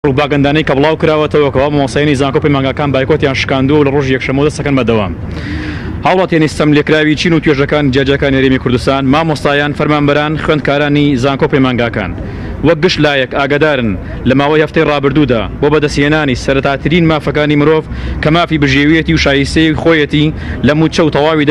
پڕوپاگەندانەی کە بڵاو کراوەتەوە کەوا مامۆستایانی زانکۆ پەیمانگاکان بایکۆتیان شکاندووە و لە ڕۆژی یەکشەممەوە دەست دەکەن بە دەوام. هاوڵاتیانی ستەملێکراوی چین و توێژەکان جیاجیاکانی هەرێمی کوردستان، مامۆستایان، فەرمانبەران، خوێندکارانی زانکۆ پەیمانگاکان وەک گشت لایەک ئاگادارن لە ماوەی هەفتەی ڕابردوودا بۆ بەدەستهێنانی سەرەتاترین مافەکانی مرۆڤ کە مافی بژێویەتی و شایستەی خۆیەتی لە مووچە و تەواوی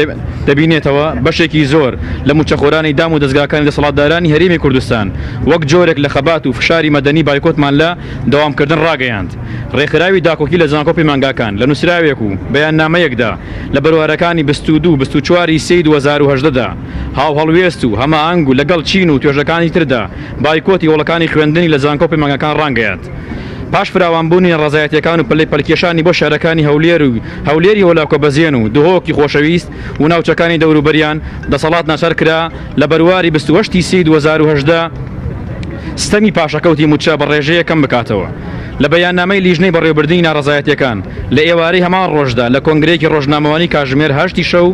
دەبینێتەوە بەشێکی زۆر لە مووچەخۆرانی دام و دەزگاکانی دەسەڵاتدارانی هەرێمی کوردستان وەک جۆرێک لە خەبات و فشاری مەدەنی بایکۆتمان لە دەوامکردن ڕاگەیاند. ڕێکخراوی داکۆکی لە زانکۆ پەیمانگاکان لە نووسراوێک و بەیاننامەیەکدا لە بەروارەکانی 22 و 24 ی سێی 2018 دا هاوهەڵوێست و هەماهەنگ و لەگەڵ چین و توێژەکانی تردا بایکۆتی هۆڵەکانی خوێندنی لە زانکۆ پەیمانگاکان ڕانگەیاند. پاش فراوانبوونی ناڕەزایەتیەکان و پەلەی پەلکێشانی بۆ شارەکانی هەولێر و هەولێری هۆلاکۆبەزێن و دهۆکی خۆشەویست و ناوچەکانی دەوروبەریان دەسەڵات ناچار کرا لە بەرواری 28 ی سێی 2018 ستەمی پاشەکەوتی مووچە بە ڕێژەیەک کەم بکاتەوە. لە بەیاننامەی لیژنەی بەڕێوەبردنی ناڕەزایەتیەکان لە ئێوارەی هەمان ڕۆژدا لە کۆنگرەیەکی ڕۆژنامەوانی کاژمێر هەشتی شەو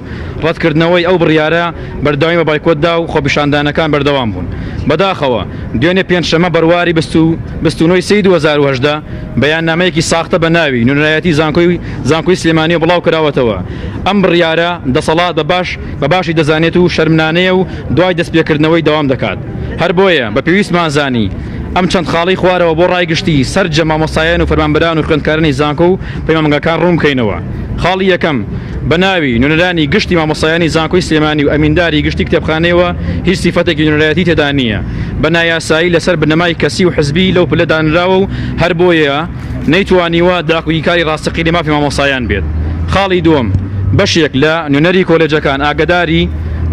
ڕەتکردنەوەی ئەو بڕیارە بەردەوامی بە بایکۆت دا و خۆپیشاندانەکان بەردەوام بوون. بەداخەوە دوێنێ پێنجشەممە بەرواری 29 ی سێی 2018 بەیاننامەیەکی ساختە بە ناوی نوێنەرایەتی زانکۆی زانکۆی سلێمانیەوە بڵاو کراوەتەوە. ئەم بڕیارە دەسەڵات بە باش بە باشی دەزانێت و شەرمنانەیە و دوای دەستپێکردنەوەی دەوام دەکات. هەر بۆیە بە پێویستمان زانی ئەم چەند خاڵەی خوارەوە بۆ ڕای گشتی سەرجەم مامۆستایان و فەرمانبەران و خوێندکارانی زانکۆ و پەیمانگاکان ڕوون بکەینەوە. خاڵی یەکەم، بە ناوی نوێنەرانی گشتی مامۆستایانی زانکۆی سلێمانی و ئەمینداری گشتی کتێبخانەیەوە هیچ سیفەتێکی نوێنەرایەتی تێدا نییە، بە نایاسایی لەسەر بنەمای کەسی و حزبی لەو پلە دانراوە و هەر بۆیە نەیتوانیوە داکۆکیکاری ڕاستەقینەی مافی مامۆستایان بێت. خاڵی دووەم، بەشێک لە نوێنەری کۆلێجەکان ئاگەداری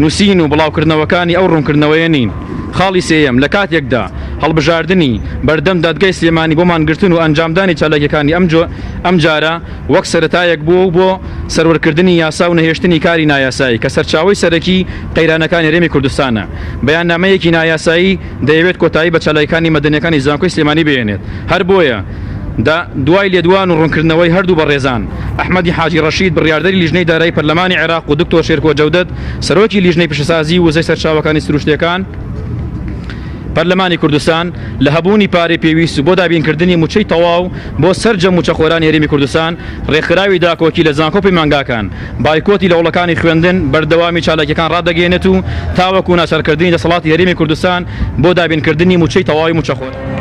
نووسین و بڵاوکردنەوەکانی ئەو ڕوونکردنەوەیە نین. خاڵی سێیەم، لە کاتێکدا هەڵبژاردنی بەردەم دادگای سلێمانی بۆ مانگرتن و ئەنجامدانی چالاکیەکانی ئەمجارە وەک سەرەتایەک بووە و بۆ سەروەرکردنی یاسا و نەهێشتنی کاری نایاسایی کە سەرچاوەی سەرەکی قەیرانەکانی هەرێمی کوردستانە بەیاننامەیەکی نایاسایی دەیەوێت کۆتایی بە چالاکیەکانی مەدەنیەکانی زانکۆی سلێمانی بهێنێت هەر بۆیە دا دوای لێدوان و ڕوونکردنەوەی هەردوو بەڕێزان ئەحمەدی حاجی ڕەشید بڕیاردەری لیژنەی دارایی پەرلەمانی عێراق و دکتۆر شێرکۆ جەودەت سەرۆکی لیژنەی پیشەسازی و وزەی سەرچاوەکانی سروشتیەکان پەرلەمانی کوردستان لە هەبوونی پارەی پێویست و بۆ دابینکردنی مووچەی تەواو بۆ سەرجەم مووچەخۆرانی هەرێمی کوردستان ڕێکخراوی داکۆکی لە زانکۆ پەیمانگاکان بایکۆتی لە هۆڵەکانی خوێندن بەردەوامی چالاکیەکان ڕادەگەیەنێت و تاوەکو ناچارکردنی دەسەڵاتی هەرێمی کوردستان بۆ دابینکردنی مووچەی تەواوی مووچەخۆران.